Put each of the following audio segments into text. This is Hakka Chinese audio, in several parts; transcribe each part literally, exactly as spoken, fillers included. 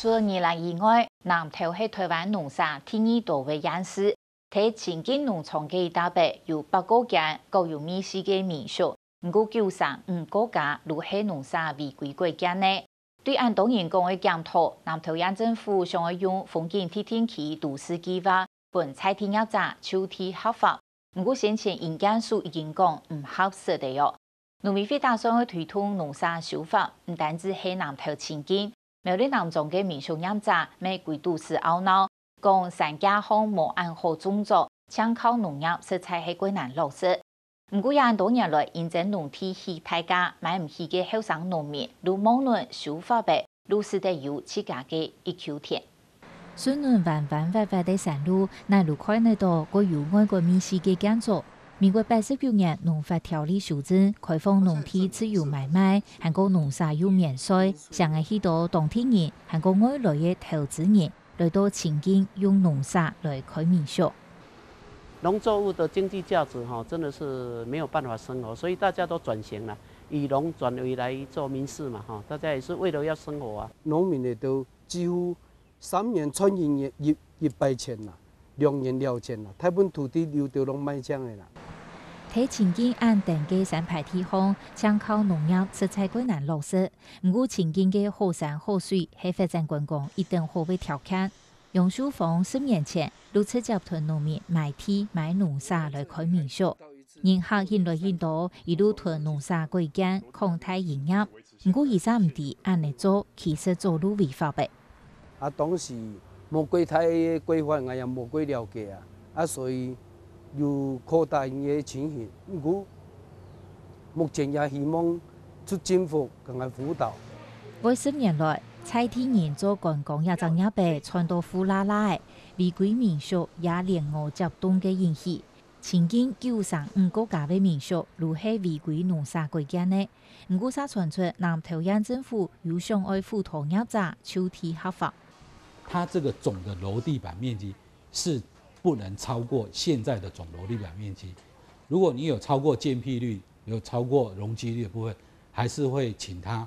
除了宜蘭以外，南投係臺灣農舍第二多个縣市。在清境農場个一帶，有八個間各有味緒个民宿，毋過九成五個家就係農舍違規改建呢。對恁多人講个檢討，南投縣政府想愛用風景特定區都市計畫，分在地業者就地合法。毋過先前營建署已經講毋合適个喲。農委會打算愛推動農舍修法，毋單止係南投清境，苗栗南庄个民宿業者乜歸都市懊惱，講山腳項無恁好種作，淨靠農業實在係過難落實。毋過也恁多年來，因爭農地起大價買毋起个後生農民，就望論修法仔，就使得有自家个一坵田。順等彎彎斡斡个山路，哪路看得到過有外國味緒个建築？民國八十九年農法條例修正，開放農地自由買賣，還過農舍有免稅，成了許多當地人，還過外來个投資人，來到清境用農舍來開民宿。農作物的經濟價值哈，真的是沒有辦法生活，所以大家都轉型了，以農轉為來做民宿嘛哈，大家也是為了要生活啊。農民也都幾乎三年賺一年一一擺錢啦，兩年了錢啦，大部分土地留到攏賣淨个啦。在清境恁等个山排地項，淨靠農業實在過難落實。毋過清境个好山好水係發展觀光一等好个條件。楊秀芳十年前就直接同農民買地買農舍來開民宿。人客引來引到，一路同農舍改建擴大營業。毋過佢煞毋知恁呢做其實早就違法个。啊，當時無過大个規範，𠊎也無過了解啊，啊，所以有擴大个情形。毋過目前也希望出政府共𠊎輔導。過十年來，在地人做觀光這隻業仔賺到富啦啦仔，違規民宿也連餓接凍个影響。清境九成五個家个民宿就係違規農舍改建个。毋過煞傳出南投縣政府有想愛輔導業者就地合法。它這個總的樓地板面積是不能超過現在的總樓地板面積。如果你有超過建蔽率，有超過容積率的部分，還是會請他，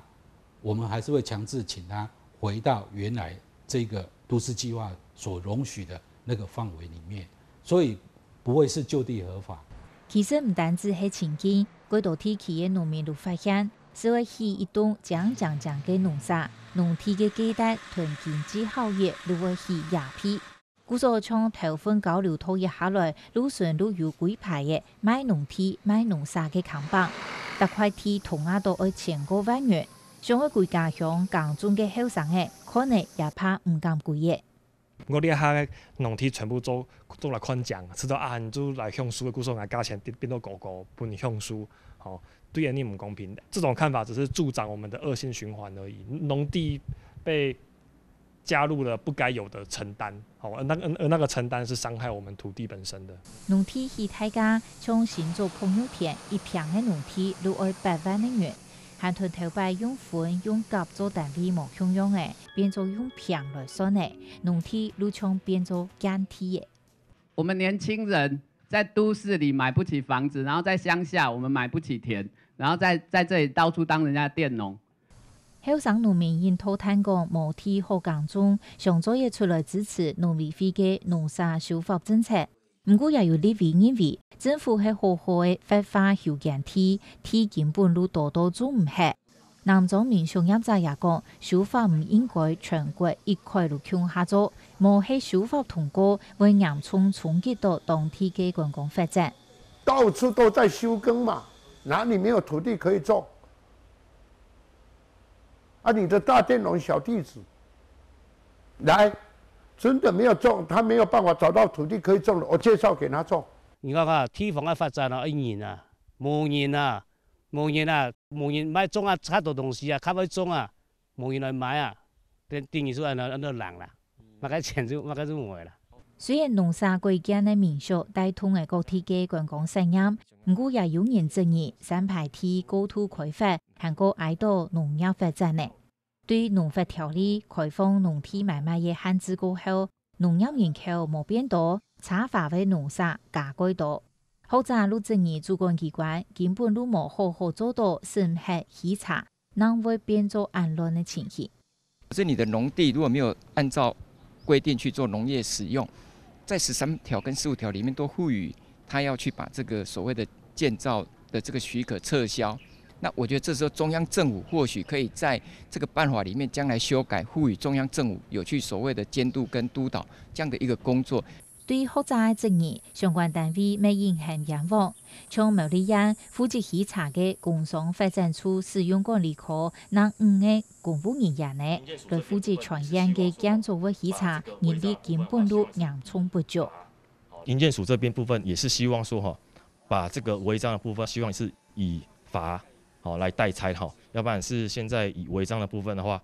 我們還是會強制請他回到原來這個都市計畫所容許的那個範圍裡面，所以不會是就地合法。其實毋單止係清境，幾多地區个農民都發現，係愛起一棟靚靚靚个農舍，農地个價值同經濟效益就愛起兩倍。 故所像頭份交流道一下來，路脣就有幾排个賣農地、賣農舍个看板，逐塊地動啊都愛千過萬元，想愛歸家鄉耕種个後生仔，看了也怕毋敢歸仔。毋過這下个農地全部做做來看靚，知道啊，你就來享受个，故所𠊎價錢變變到高高，分你享受，吼，對人你毋公平。這種看法只是助長我們的惡性循環而已。農地被 加入了不該有的承擔，好，而那個而那個承擔是傷害我們土地本身的。農地起大價，像新竹朋友田一坪个農地就愛八萬个銀，還同頭擺用分用甲做單位無共樣个，變做用坪來算个，農地就像變做建地个。我們年輕人在都市裡買不起房子，然後在鄉下我們買不起田，然後在在這裡到處當人家的佃農。 後生農民因為聽講無地好耕種，想做得出來支持農委會个農舍修法政策。毋過也有立委認為，政府係好好个活化休耕地，地根本就多到種毋核。南庄民宿業者也講，修法毋應該全國一概就共下做，無係修法通過，會嚴重衝擊到當地个觀光發展。到處都在休耕嘛，哪裡沒有土地可以種？ 啊，你的大佃農小弟子來，真的沒有種，他沒有辦法找到土地可以種的，我介紹給他種。你看看，地方个發展啊，愛人啊，無人啊，無人啊，無人買種啊，較多東西啊，較會種啊，無人來買啊，等等於係安到安到冷啦，麼个錢就麼个就無啦。 雖然農舍改建个民宿帶動了各地个觀光產業，毋過也有人質疑三排地過度開發，還過礙著農業發展呢。對農法條例開放農地買賣个限制過後，農業人口無變多，茶花个農舍加蓋多。學者就質疑主管機關根本就無好好做到審核稽查，正會變做恁亂个情形。可是你的农地如果没有按照规定去做农业使用，在十三条跟十五条里面都赋予他要去把这个所谓的建造的这个许可撤销。那我觉得这时候中央政府或许可以在这个办法里面将来修改，赋予中央政府有去所谓的监督跟督导这样的一个工作。对学者个质疑，相关单位乜應喊冤枉。像苗栗縣負責汽車个工商發展處使用管理科，另五个公務人員呢，來負責全縣个建築物汽車，人力根本就嚴重不足。營建署這邊部分也是希望說哈，把這個違章的部分，希望是以罰好來代差哈，要不然是現在以違章的部分的話，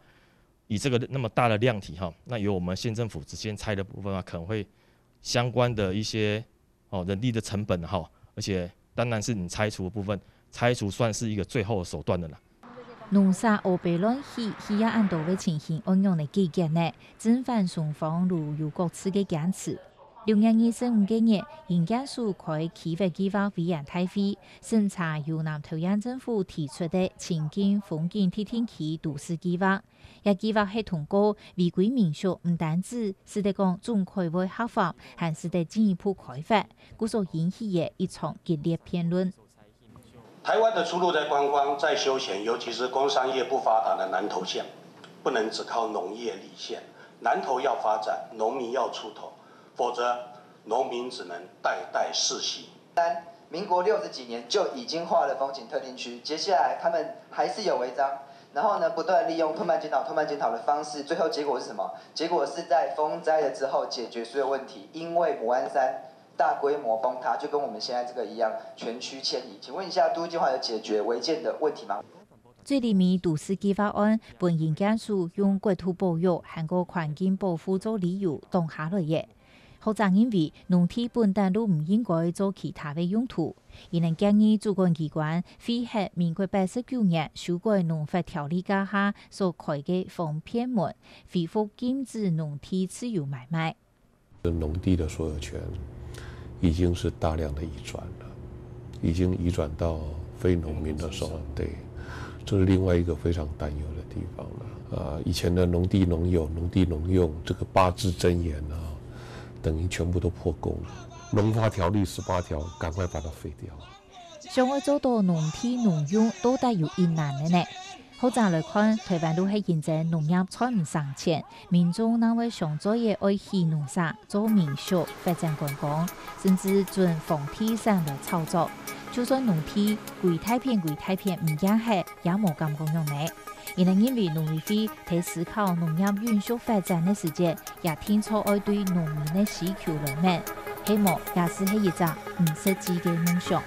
以這個那麼大的量體哈，那由我們縣政府直接拆的部分啊，可能會相關的一些哦人力的成本哈，而且當然是你拆除的部分，拆除算是一個最後的手段的啦。農舍烏白亂起，起啊恁多个情形，仰般來解決呢？正反雙方都有各自个堅持。六月二十五个日，營建署開區域計畫委員大會，審查由南投縣政府提出个情境風景特定區都市計畫。這計畫係通過違規民宿，毋單止使得講總開會合法，還使得進一步開發，故所引起个一場激烈辯論。台湾的出路在观光、在休闲，尤其是工商业不发达的南投县，不能只靠农业立县。南投要发展，农民要出头，否则农民只能代代世袭。三，民国六十几年就已经划了风景特定区，接下来他们还是有违章，然后呢，不断利用拖慢检讨、拖慢检讨的方式，最后结果是什么？结果是在风灾了之后解决所有问题，因为母安山大规模崩塌，就跟我们现在这个一样，全区迁移。请问一下，都计划有解决违建的问题吗？最里面都市计划案分营建署用国土保育还过环境保护做理由挡下来个。学者认为，农地本旦都毋应该做其他个用途，佢等建议主管机关废核民国八十九年修改农法条例架下所开个方便门，恢复禁止农地自由买卖。 农地的所有权已经是大量的移转了，已经移转到非农民的手上。对，这是另外一个非常担忧的地方了。啊，以前的农地农有、农地农用这个八字箴言啊，等于全部都破功了。农法条例十八条，赶快把它废掉。 想要做到农地农用，到底有幾難个呢？或者來看，台灣都係因爭農業賺毋成錢，民眾哪會想做个愛起農舍、做民宿、發展觀光，甚至準房地產來炒作。就算農地歸大片歸大片毋驚核，也無感覺樣呢。因為認為農委會在思考農業永續發展个時節，也定著愛對農民个需求來問，係無也係係一隻毋實際个夢想。